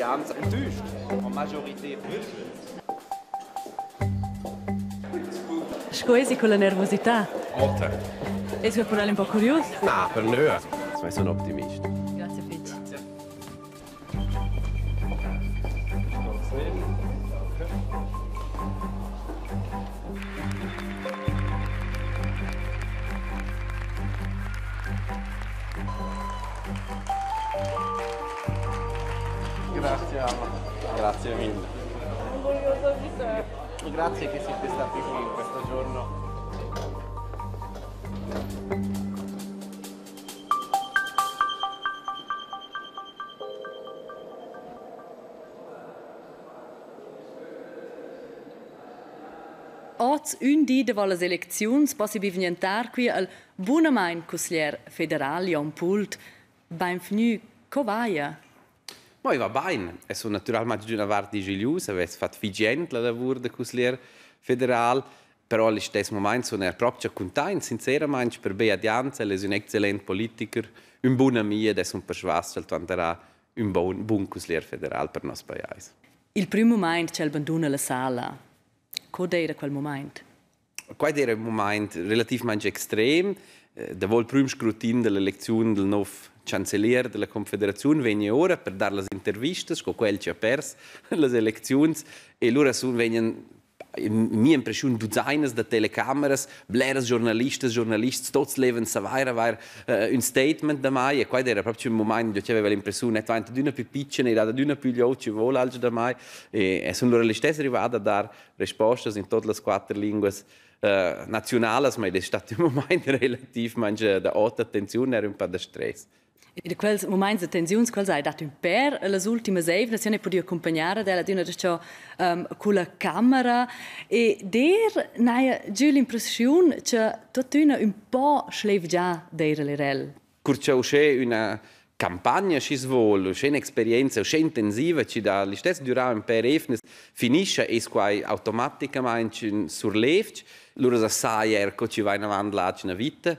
Jans enttäuscht. En majorité. Sco esi con la nervosità? Otter. Es per el un po' curios? Na, per nö. Sono un optimist. Grazie fitch. Grazie Anna. Grazie mille. Grazie che siete stati qui in questo giorno. Oz ün di davo las elecziuns possi bivgnentar qui al bunamain cusglier federal Jon Pult. Bainvgnü, co vaja? Ma i va bain. E sun natüralmaing d'üna vart dischillius, avess fat fich jent la lavur da cusglier federal, però al istess mumaint sun eir propcha cuntaint, sinceramaing, per Beat Jans, el es ün excellent politiker, ün bun ami ed es ün persvas ch'el dvantarà ün bun, bun cusglier federal per nos pajais. Il prüm mumaint ch'el banduna la sala, co d'eira quel mumaint? Quai d'eira ün mumaint relativmaing extrem. Davo il prüm scrutin da l'elecziun dal nouv chancelier da la Confederaziun vegna ora per dar las intervistas, sco quel chi ha pers las elecziuns, e lura sun vegnan in mia impreschiun duzainas da telecameras, bleras giornalistas, giornalists, tots levan savair avair ün statement da mai e quai d'eira proprio ün mumaint ingio chi aveva l'impressiun e dvainta adüna pü pitschen e dad adüna pü glieud chi voul alch da mai e sun lura listess rivada a dar respostas in tuot las quatter linguas naziunalas, ma id es stat ün mumaint relativmaing da ota tensiun, eir ün pa da stress. E da quels mumaints da tensiuns, quels hai dat ün pêr las ultimas eivnas, io n'he pudü accumpagnar ad ella adüna darcheu culla camera e der n'haja giü l'impreschiun cha tuottüna ün po schleivgià d'eira l'erel. Cur cha uschè üna campagna schi's voul, uschè ün'experienza uschè intensiva chi dà listess dürà ün pêr eivnas, finischa es quai automaticamaing ün surlevg. Lura sa saja eir co chi va inavant l'atgna vita.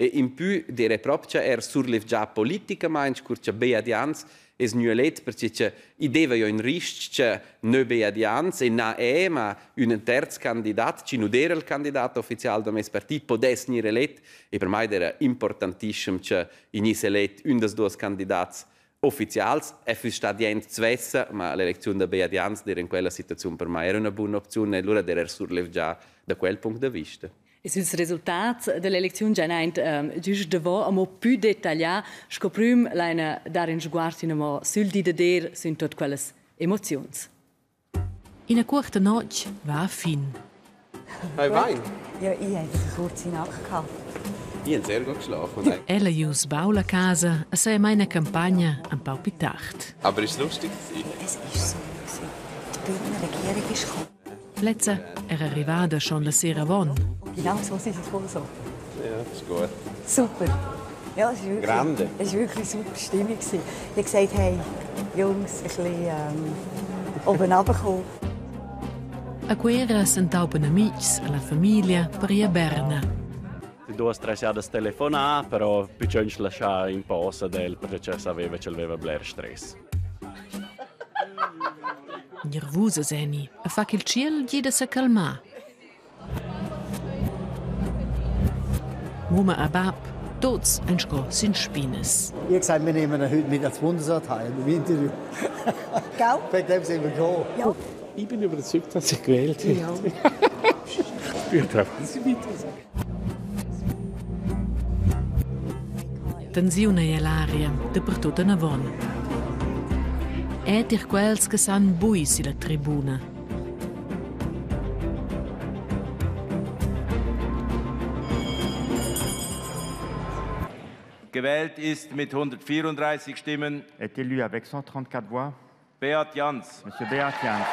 E impü direi propcha eir surlevgià politicamaing, cur cha Beat Jans es gnü elet, perche cha i deva jo ün ris-ch cha nö Beat Jans e na e, ma ün terz candidat, chi nu d'eira il candidat ufficial da meis parti, podess gnir elet. E per mai era importantischem che i gniss elet ün dals duos candidats ufficials. E füss stat jent svessa, ma l'elecziun da Beat Jans d'eira in quella situaziun per mai era üna buna opziun e lura d'eira er surlevgià da quel punct da vista. E süls resultats dell'elecziun già aint giüst davo amo pü detaglià, sco prüm laina dar ün sguard inamo sül di da der sün tuot quellas emoziuns. Ina cuorta notg va a fin. Hey, vain. Ja, ich habe eine kurze Nacht gehabt. Ich habe sehr gut geschlafen. Ella ius baul a casa e sei mai ina campagna empau pli tard. Aber ist lustig gewesen? Es ist so gewesen. Die Bündner Regierung ist gekommen. Lezza era arrivada schon la sera avon. Genau so ist es voll so. Ja, das ist gut. Super. Ja, es war wirklich, Grande. es war wirklich super Stimmung. Ich habe gesagt, hey, Jungs, ein bisschen oben runterkommen. A Cuera s'entaupan amitgs e la famiglia per ir a Berna. Duas tre jadas telefonà, però più tschönch lascià in posa ad el perché saveva ch'el aveva bler stress. Nervusa seni e fa ch'il tschiel gida sa calmar. Mumma e bab, tuts ein sco sin spinas. Ich habe gesagt, wir nehmen ihn heute mit als Bundesanteil im Interview. Gell? Wegen dem sind wir gekommen. Ja. Ich bin überzeugt, dass ich gewählt hätte. Ja. Ich darf nicht weiter sagen. Tensiun ei ell'aria dapertut anavon. Ed er quels che san bui silla tribuna. Gewählt ist mit 134 Stimmen. Est élu avec 134 voix. Beat Jans. Monsieur Beat Jans.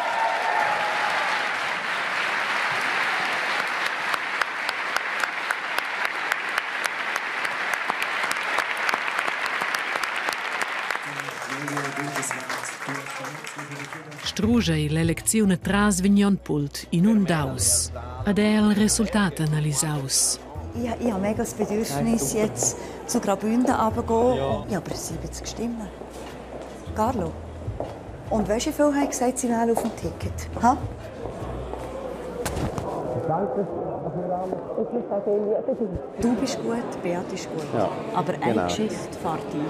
Strusch ei l'elecziun atras vegn Jon Pult inundaus. Ad el resultat analisaus. Ich, ich habe mega das Bedürfnis, jetzt zu Graubünden runterzugehen. Ja. Ich habe 70 Stimmen. Carlo? Und weißt du, wie viel haben gesagt, sie wählen auf dem Ticket? Ha? Danke. Du bist gut, Beat ist gut. Ja, Aber eine genau. Geschichte fährt ein.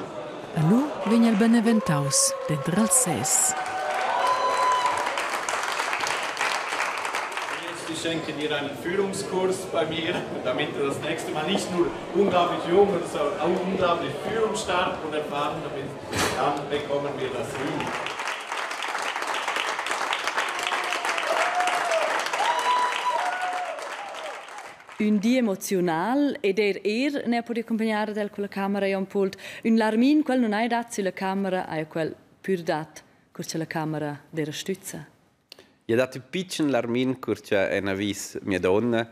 E lu vegn el beneventaus denter els ses. Ich schenke dir einen Führungskurs bei mir, damit du das nächste Mal nicht nur unglaublich jung, sondern auch unglaublich führungsstark und erfahren bist. Dann bekommen wir das hin. Ün di emoziunal ed eir er n'ha pudü accumpagnar ad el culla camera Jon Pult. Ün larmin, quel nun hai dat sülla camera, haja quel pür dat cur cha la camera d'eira stüzza. I ha dat ün pitschen larmin cur cha eu n'ha vis mia donna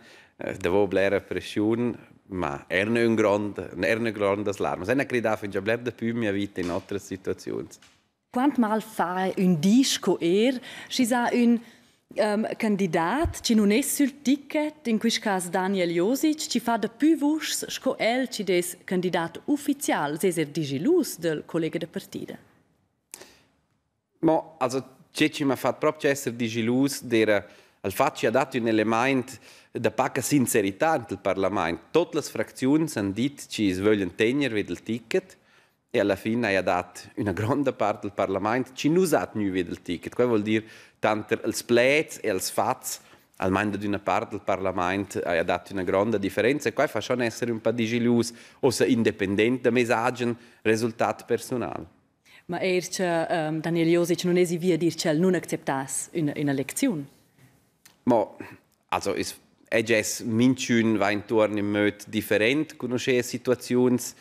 davo blera preschiun, ma eir ün grond eir üna grondas larmas. Eu n'ha cridà fingià bler dapü in mia vita in otras situaziuns. Quant mal fa ün di sco er, schi s'ha ün candidat chi nun es sül ticket, in quist cas Daniel Josic, chi fa dapü vuschs sco el chi'd es candidat ufficial, s'es eir dischillus dal collega da partida. Mo also che chi m'ha fat propcha esser dischillus d'eira al fat chi ha dat ün elemaint da paca sincerità int il parlamaint. Tuot las fracziuns han dit chi's vöglian tegner vi dal ticket e alla fin haja dat üna gronda part dal parlamaint chi nu s'ha tgnü vi dal ticket. Quai voul dir tanter ils pleds e ils fats, almain dad üna part dal parlamaint haja dat üna gronda differenza e quai fa schon esser ün pa dischillus, uossa independent da meis agen resultat persunal. Ma eir cha Daniel Josic nun es i via dir ch'el nun acceptass üna, üna lecziun. Mo also es es minchün va intuorn in möd different cun uschè situaziuns.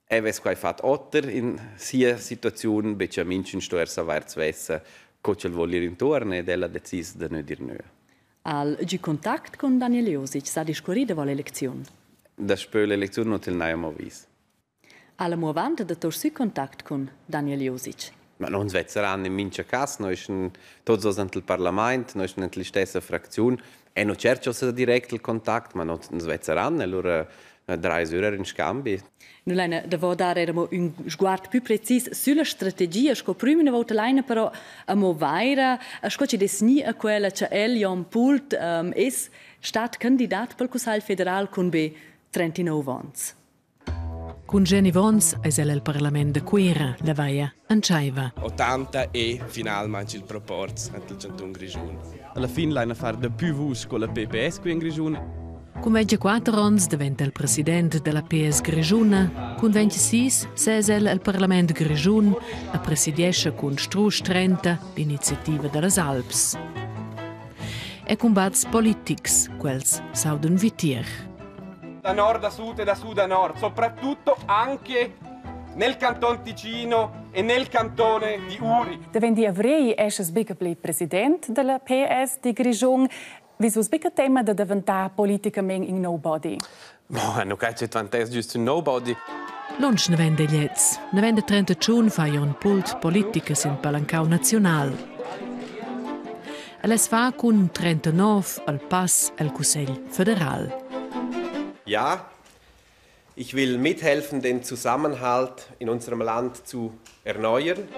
Eu vess quai fat oter in sia situaziun, be cha minchün sto eir savair svessa co ch'el voul ir intuorn ed el ha decis da nu dir nö. Al giu contact con Daniel Josic s'ha discurrì davo l'elecziun. Daspö l'elecziun nu til n'haja amo vis. Alla mo avant da tour sü contact cun Daniel Josic. Ma non svezzeran in mincha cas, noi eschan tuots duos ant il parlamaint, noi eschan ant l'istessa fracziun e no tschercho direct il contact, ma non svezzeran e lura drais ura in scambi. Nu laina davo dar eir amo ün sguard pü precis sülla strategia sco prüm üna vouta laina però amo vaira sco chi dess gnir a quella cha el Jon Pult es stat candidat pel Cussagl federal cun be 39 ons. Cun Jenny Vons eis el el parlament da Cuera, la vaia entscheiva. 80 e finalmaing il proporz ant il chantun Grischun. Alla fin laina far dapü vusch con la PPS qui in Grischun. Cun 24 onns daventa el president della PS Grischuna, cun 26 sesa el el parlament grischun e presidiescha cun strusch 30 l'iniziativa dallas Alps. E cumbats politics, quels s'audan vitier. Da nord a sud e da sud a nord, soprattutto anche nel Canton Ticino e nel cantone di Uri. Davendi avrei esches buca pli president della PS di Grischun. Vis vus buca tema da daventar politicamain in nobody? Boh, nu cai che dvantes giust ün nobody. Lunsch ne vende gliez. Ne vende 31 fa Jon Pult politica sin palancau naziunal. El es fa cun 39 al pass el Cussegl federal. Ja, ich will mithelfen, den Zusammenhalt in unserem Land zu erneuern.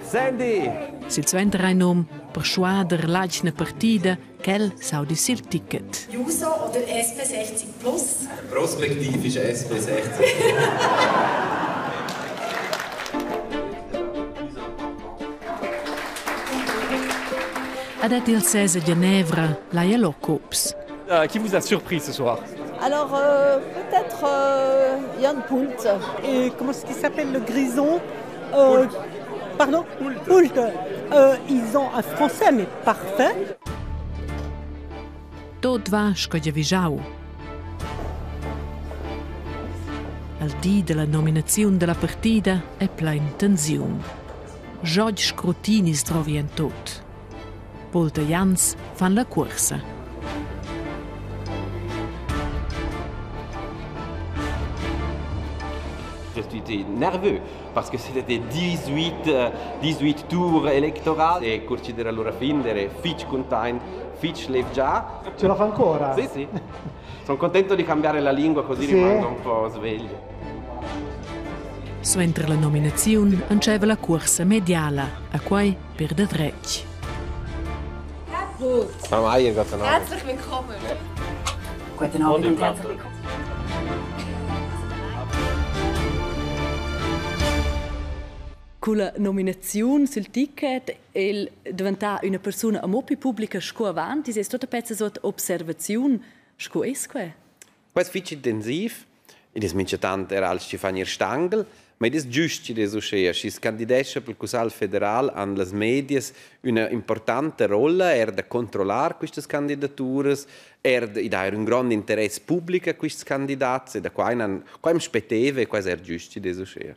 Sandy! Silsuenter ein num perschuader l'atgna partida ch'el s'audi sil ticket. Juso oder SP60 Plus? Prospektiv ist SP60. Ad et il sez a Genevra, laia Locups. Qui vous a surpris ce soir? Alors peut-être Jan Pult. Et comment est-ce qu'il s'appelle le grison? Pardon? Pult. Pult. Ils ont un français mais parfait. Tot va sco giavischau. Al di della nominaziun della partida è plein tensiun. George scrutinis drovi en tot. Pult e Jans fan la cuorsa. Je suis nerveux parce que c'était 18, 18 tours électoraux e cur chi d'era lura fin d'era fich cuntaint, fich levgià. Ce la fa ancora? Sì, sì. Sono contento di cambiare la lingua così Sì. rimango un po' sveglio. Suenter la nominaziun entscheiva la cuorsa mediala, a quei per da dretg. Frau Meier, guten Abend. Herzlich willkommen. Guten Abend und herzlich willkommen. Culla nominaziun sul ticket el diventà üna persuna amo più publica sco avant, es tota pezza sot observaziun. Sco es que? Quai es fich intensiv. Id es minchatant eir alch chi fa gnir stanghel, ma id es güst chi'd es uschea. Schi's candidescha pel Cussagl federal han las medias üna importanta rolla eir da controllar quistas candidaturas, eir id ha eir ün grond interess public a quists candidats e da quai nan quai am spetteva e quai es eir güst chi'd es uschea.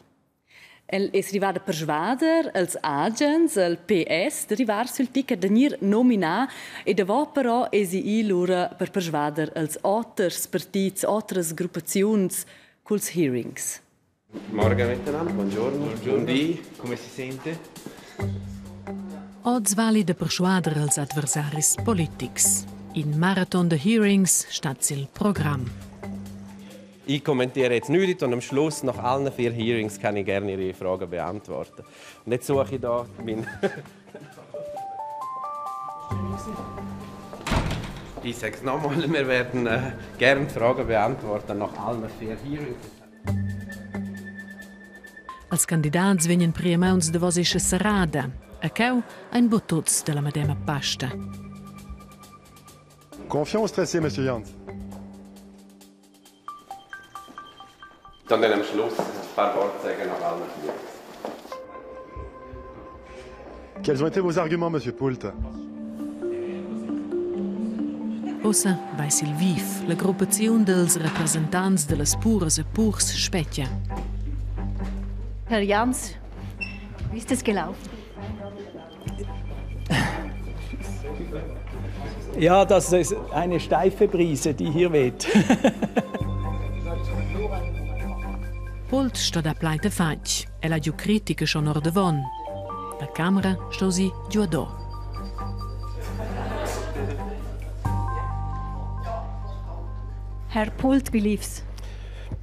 El es rivà da persvader als agens, al PS, da rivar sül ticket da gnir nominà e davo però esi i lura per persvader als oters partits, otras gruppaziuns culs hearings. Morgen miteinander, buongiorno. Buongiorno. Buondì, come si sente? Oz vali da perschuader als adversaris politics. In maraton da hearings stat sil program. Ich kommentiere jetzt nichts und am Schluss, nach allen vier Hearings, kann ich gerne Ihre Fragen beantworten. Und jetzt suche ich da meinen. Ich sage es nochmal, wir werden gerne die Fragen beantworten nach allen vier Hearings. Als candidats vegnan pri mauns davos escha serrada. A cheu ein buc tuts dalla medema pasta. Confiant ou stressé, Monsieur Jans? Dann am Schluss ein paar Worte sagen nach allen vier. Quels ont été vos arguments, Monsieur Poult? Ussa vai sil viv. La gruppaziun dels representants dellas puras e purs spetga. Herr Jans, wie ist es gelaufen? Ja, das ist eine steife Brise, die hier weht. Pult sto da pleita fatg. El ha giu critica schon ordavon. La camera sto si giuadò. Herr Pult, wie lief's?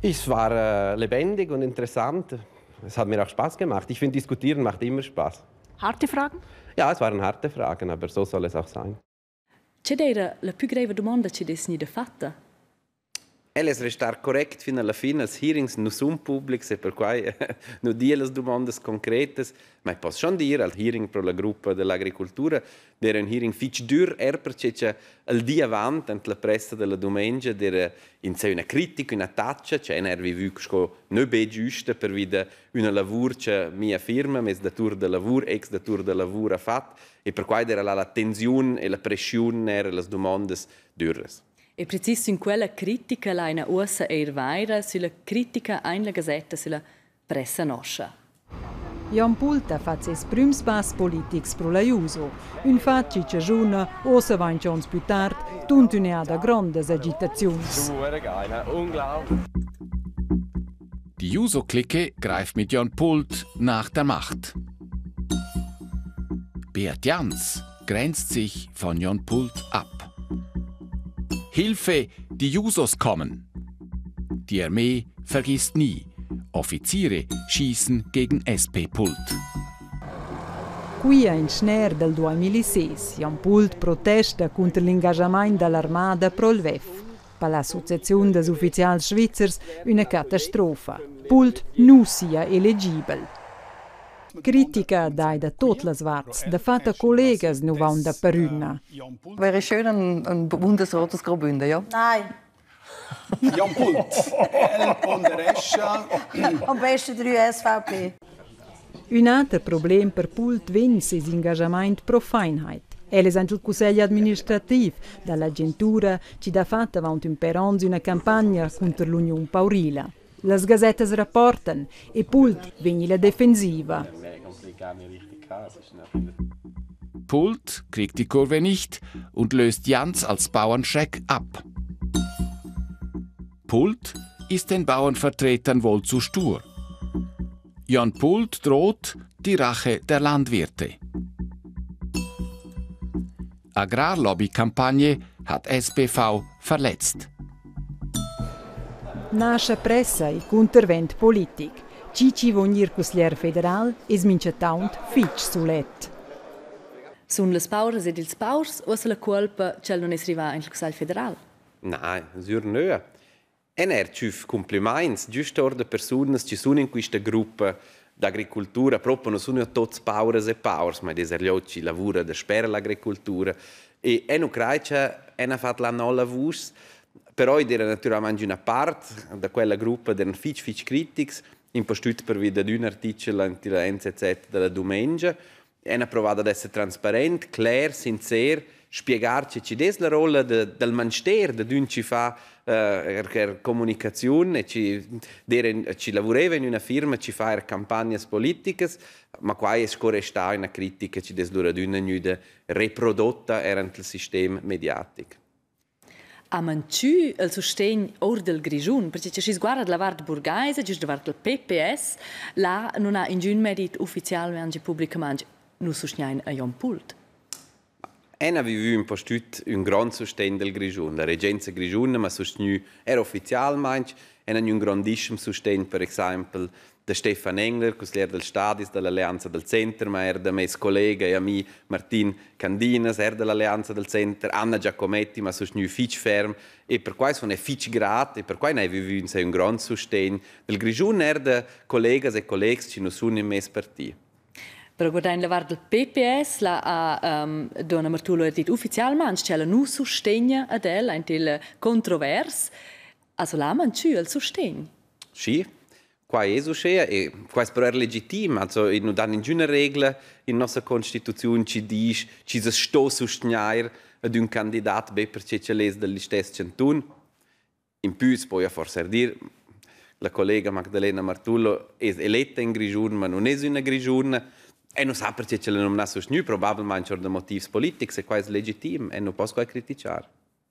Es war lebendig und interessant. Es hat mir auch Spaß gemacht. Ich finde, diskutieren macht immer Spaß. Harte Fragen? Ja, es waren harte Fragen, aber so soll es auch sein. Che d'eira la pü greiva domanda chi dess gnida fatta? El es restar correct fin alla fin. Els hearings nu sun publics e perquai nu dia las dumondas concretas. Ma ich poss schon dir, al hearing pro la gruppa dell'agricoltura d'era ün hearing fich dür, er perche cha al di avant ant la pressa della dumengia d'era insè üna critica, üna tacha, cha en er vivü sco nö be giüsta pervi da üna lavur cha mia firma, meis datur da lavur, ex datur da lavur ha fat e perquai d'era là la tensiun e la preschiun er e las dumondas dürras. E precis sün quella critica laina uossa eir vaira, sülla critica aint la gazetta, sülla pressa noscha. Jon Pult ha fat seis prüms pass politics pro la Juso. Ün fat chi chaschuna, uossa vainch ons plü tard, tuntüneada grondas agitaziuns. Die Juso-Clique greift mit Jon Pult nach der Macht. Beat Jans grenzt sich von Jon Pult ab. Hilfe, die Jusos kommen! Die Armee vergisst nie. Offiziere schießen gegen SP-Pult. Quia in schner del 2006 Jon Pult protesta cunter l'ingaschamaint da l'armada pro'l WEF. Per l'Associaziun dals ufficials svizzers üna catastrofa. Pult nu sia elegibel. Critica dai da tuot las varts, dafatta collegas nu vaun da perüna. Wäre schön ein Bundesrat aus Graubünden, ja? Nein. Jan Pult. El ponderescha. Am besten drei SVP. Ün ater problem per Pult vegn seis ingaschamaint pro Feinheit. El es aint il cussegl administrativ da l'agentura chi dà fat avant ün pêr ons üna campagna cunter l'uniun paurila. Las gasettas rapportan e Pult vegn illa defensiva. Pult kriegt die Kurve nicht und löst Jans als Bauernschreck ab. Pult ist den Bauernvertretern wohl zu stur. Jan Pult droht die Rache der Landwirte. Agrarlobbykampagne hat SPV verletzt. Nascha pressa e cuntervent politic. Chi chi vo gnir cusglier federal es minchataunt fich sulet. Sun las pauras ed ils paurs uossa la cuolpa ch'el nun es rivà in il Cussagl federal? Nein, sür nö. En er tschüf cumplimaints güst our da persunas chi sun in quista gruppa d'agricultura. Propo nu sun jo tuots pauras e paurs, ma id es eir glieud chi lavura dasper l'agricultura. E eu nu craj cha en ha fat là no lavurs, però id era natüralmaing üna part da quella gruppa d'eran fich fich critics, impustüt pervi dad ün artichel aint illa NZZ da la dumengia. En ha provà dad esser transparent, cler, sincer, spiegar che chi'd es la rolla da, dal manster dad ün chi fa eh, er, er comunicaziun e chi, der chi lavureva in üna firma chi fa er campagnas politicas, ma quai es sco restà üna critica chi dess lura adüna gnüda reprodotta er ant il sistem mediatic. Ha mantschü il sustegn our dal Grischun, perche cha schi's guarda da la vart burgaisa, güst da vart dal PPS, là nun ha ingün merit ufficialmaing e publicamaing nus sustgnain a Jon Pult. En ha vivü impustüt ün grond sustegn dal Grischun. La regenza grischuna m'ha sustgnü er ufficialmaing. En ha gnü ün grondischem sustegn, per exaimpel, da Stefan Engler, cusglier dals stadis da l'Alleanza dal Center, ma er da meis collega e ami Martin Candinas, er da l'Alleanza dal Center, Anna Giacometti m'ha sustgnü fich ferm e perquai sun eu fich grat e perquai n'hai vivü in se ün grond sustegn dal Grischun er da collegas e collegs chi nu sun in meis parti. Però guardain la vart dal PPS, la ha um, donna Martullo dit ufficialmaing ch'ella nu sustegna ad el aint il controvers. Also là mantschü el sustegn. Schi, quai es uschea e quai es però eir legitim. Also, i nu dan ingüna regla in nossa constituziun chi disch chi s'as sto sustgnair ad ün candidat be perche ch'el es dal listess chantun. Impü s'poja forsa eir dir, la collega Magdalena Martullo es eletta in Grischun, ma nun es üna Grischuna e nu sa perche ch'ella nun m'ha sustgnü, probabelmaing our da motivs politics e quai es legitim e nu poss quai critichar.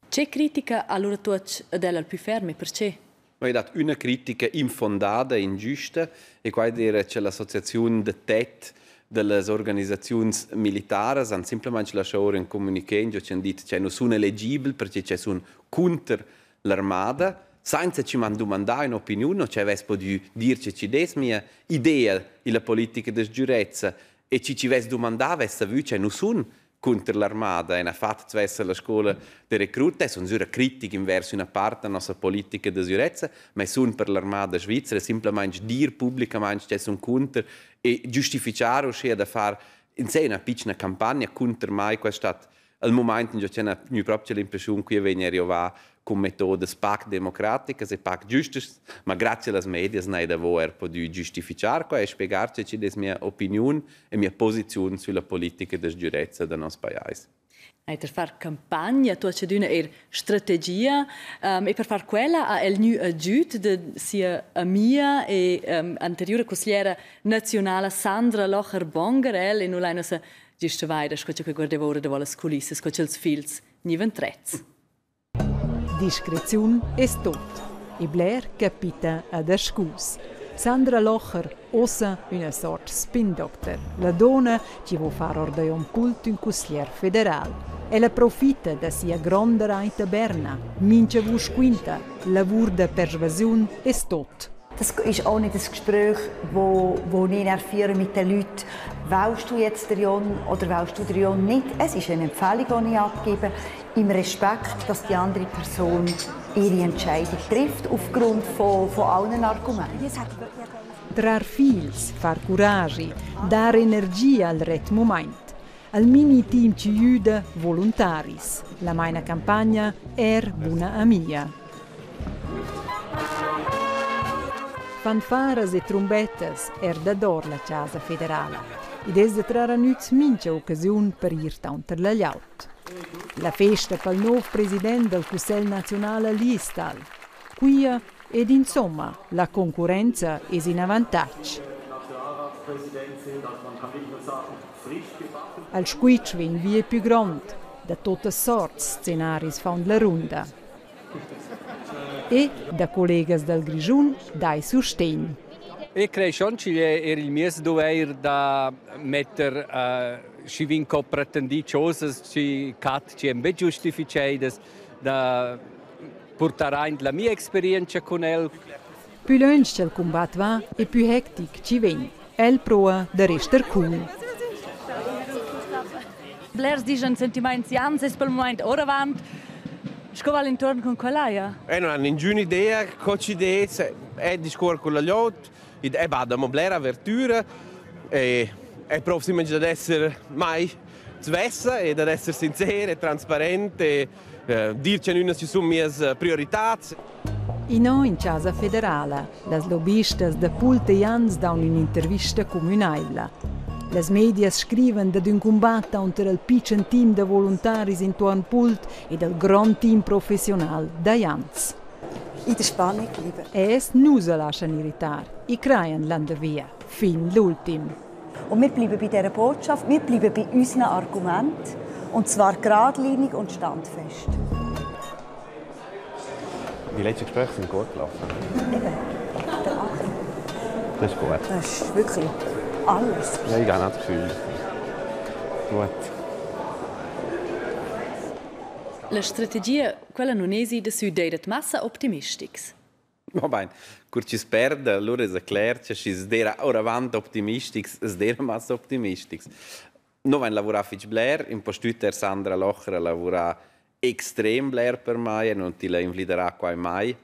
Che critica ha lura tuot ad ella il pü ferm e perche? Ma i dat üna critica infondada, ingiüsta e quai d'eira cha l'associaziun da tet da las organisaziuns militaras han simplamaing laschà our ün comuniché ingio chi han dit cha nu sun elegibel perche cha sun cunter l'armada, sainza chi m'han dumandà ün'opiniun o cha vess pudü dir che chi'd es mia idea illa politica da sgürezza e chi chi vess dumandà vess savü cha nu sun cunter l'armada e ha fat svessa la scoula da recruta e sun sura critic invers üna part da nossa politica da sgürezza, ma sun per l'armada svizra simplamaing dir publicamaing che sun cunter e giustifichar uschea da far in sé üna pitschna campagna cunter mai. Quai è stat al mumaint ingio ch'eu n'ha gnü propcha l'impreschiun qui vegna riovà cun metodas pac democraticas e pac giustas, ma grazie a las medias n'hai davo eir pudü giustifichar quai e spiegar che chi'd es mia opiniun e mia posiziun sulla politica da sgürezza da nos pajais. Hai per far campagna tuot adüna eir strategia um, e per far quella ha el gnü agüd da sia amia e um, anteriura cusgliera naziunala Sandra Locher Bongarel e nu laina sa gista vaira sco che guardeva ora davo las culissas, co ch'els fils gnivan trets. Discreziun es tot. E bler capita ad ascus. Sandra Locher, uossa üna sort spin-doctor, la donna chi vo far our da Jon Pult ün cusglier federal. Ella profita da sia gronda rait a Berna. Mincha vusch quinta, lavur da persvasiun es tot. Das ist auch nicht das Gespräch, wo, wo ich führe mit den Leuten. Wählst du jetzt den Jon oder wählst du den Jon nicht? Es ist eine Empfehlung, die ich abgebe, im Respekt, dass die andere Person ihre Entscheidung trifft, aufgrund von, von allen Argumenten. Trar fils, far curagi, dar energia al ret mumaint. Al mini-team chi güda voluntaris. La maina campagna Er buna amia. Fanfaras e trumbettas er dador la Chasa federala. Id es da trar a nüz mincha occasiun per ir taunter la glieud. La festa pel nouv president dal Cussegl naziunal a Liestal. Quia ed insomma, la concurrenza es in avantatg. Al squitsch vegn via pü grond. Da tuottas sorts scenaris faun la runda. E da collegas dal Grischun dai sustegn. Eu crei schon ch'igl è er il mies dovair da metter uh, schi vin co pretendì chosas chi cat chi èn betg giustificheidas da purtar aint la mia experientscha cun el. Pü lönch cha'l cumbat va e pü hectic chi vegn. El proa da rester cool. Blers dischan sentimaints jans es pel mumaint oravant. Sco val intuorn cun quell'aia? E non han ningüna idea co chi dess. E discuor con la glieud, id e bada mo blera avertüra e e prov simplamaing dad esser mai svessa e dad esser sincer e transparent e dir che ci sun mias prioritats. Inò in Chasa federala. Las lobistas da Pult e Jans daun ün'intervista cumünaivla. Las medias scrivan dad ün cumbat taunter il pitschen team da voluntaris intuorn Pult e dal grond team professiunal da Jans. In der Spannung bleiben. Els nu sa laschan irritar. I crajan landervia fin l'ultim. Und wir bleiben bei dieser Botschaft, wir bleiben bei unseren Argumenten, und zwar geradlinig und standfest. Die letzten Gespräche sind gut gelaufen. Eben, der Achim. Das ist gut. Das ist wirklich alles. Ja, ich habe auch das Gefühl. Gut. La strategia, quella nun es ida sü d'eirat massa optimistics. Va bain, cur chi's perda, alura esa cler cha schi's d'eira oravant optimistics, as d'eira massa optimistics. No vain lavurà fich bler, impustüt eir Sandra Locher ha lavurà extrem bler per mai e non tilla invlidarà quai mai.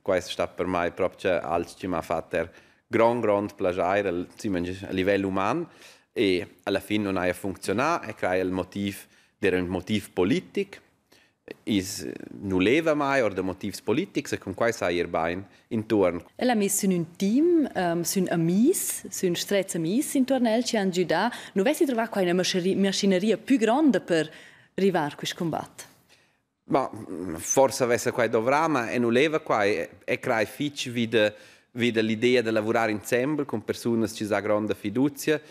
Quai es stat per mai propcha alch chi m'ha fat eir grand, grond plaschair al a livel uman e alla fin non haja funcziunà e crai il motiv d'eira ün motiv politic. I's nu leva mai or da motivs politics e cun quai sa ir bain intuorn. El ha miss sün ün team, sün amis, sün strets amis intuorn el chi han güdà. Nu vessi trovà qua üna maschineria pü gronda per rivar quist cumbat? Ma forsa avessa quai dovrà, ma eu nu leva quai. Eu craj fich vi da vi da l'idea da lavurar insembel cun persunas chi s'ha gronda fiduzia.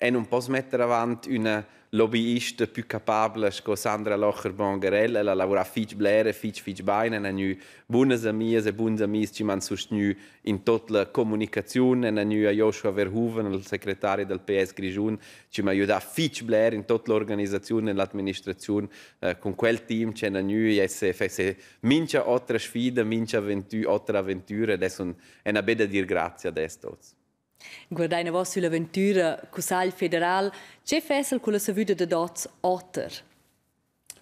E nun poss metter avant üna lobbyista pü capabla sco Sandra Locher Bongarel. Ella ha lavurà fich bler e fich fich bain e ha gnü bunas amias e buns amis chi m'han sustgnü in tuot la comunicaziun. E ha gnü a Joshua Verhoeven, il secretari dal PS Grischun, chi m'ha aiutà fich bler in tuot l'organisaziun e l'administraziun. Cun quel team che ha gnü esse fesse mincha otra sfida, mincha aventü otra aventüra ed es un è na be da dir grazia ad es tots. Guardai inavos süll'aventüra Cussagl federal, che fess el culla savüda dad hoz oter?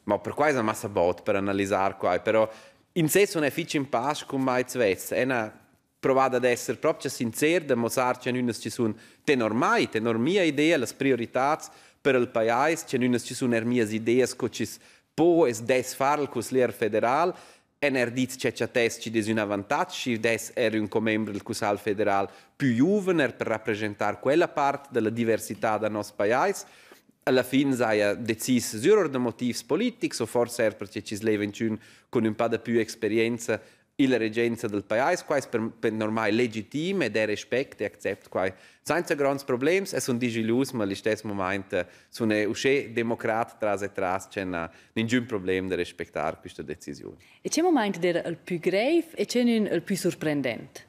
Ma per quai es massa bod per analisar quai, però in se sun eu fich in pasch cun mai svess. Ena provà dad esser propcha sincer, da muossar chenünas chi sun tenor mai, tenor mia idea, las prioritats per il pajais, chenünas chi sun eir mias ideas co chi's po e's dess far il cusglier federal. En er dit che chattess chi dess ün avantatg, schi dess eir ün commember del Cussagl federal pü giuven er per rappresentar quella part della diversità da nos pajais. Alla fin saja decis sür or da motivs politics o forsa eir perche chi's leva inchün cun ün pa da pü experienza illa regenza del pajais. Quai es per, per normal legitim ed er respect e accept quai sainza gronds problems e sun dischillus, ma listess mumaint sun eu uschè democrat tras e tras che na ningün problem da respectar quista decisiun. E che mumaint d'eira il pü greiv e che ün il pü surprendent?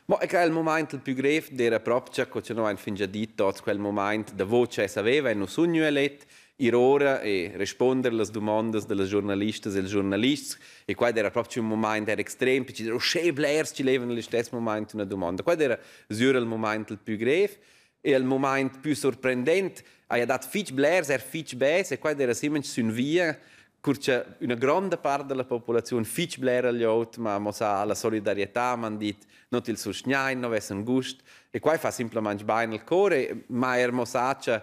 Mo e quel mumaint il pü grev d'eira propcha, co cha no hain fingià dit tots, quel mumaint davo cha saveva e nu sun gnü elet, ir ora e responder las dumondas da las giornalistas e'ls giornalists e quai d'eira propcha ün mumaint eir extrem, perche d'eira uschè blers chi levan nel istess mumaint üna dumonda. Quai d'eira sgür il mumaint il pü grev e il mumaint pü surprendent haja dat fich blers, eir fich bels e quai d'eira simplamaing sün via cur cha üna gronda part da la populaziun fich blera glieud m'ha muossà la solidarietà, m'han dit no til sustgnain, no vessan gust e quai fa simplamaing bain al cor e m'ha eir muossà cha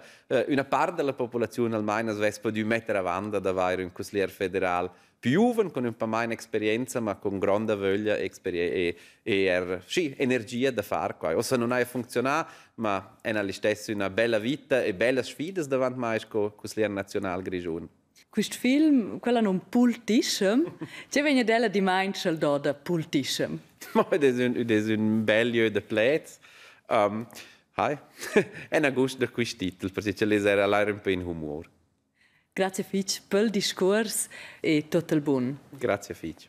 üna part da la populaziun almain as vess pudü metter avant dad avair ün cusglier federal più giuven con ün pa main experienza, ma con gronda vöglia e e eir schi energia da far quai. Uossa nun haja funcziunà, ma en ha listess üna bella vita e bellas sfidas davant mai sco cusglier naziunal grischun. Quist film, quella non pultischem, che vegn ad ella dimaint sch'el do da pultischem? Ma id es ün id es ün bel jö da pleds. Um, hai, en ha gust da quist titel, perche ch'el es eir alura ün po in humor. Grazie fich pel discuors e tot il bun. Grazie fich.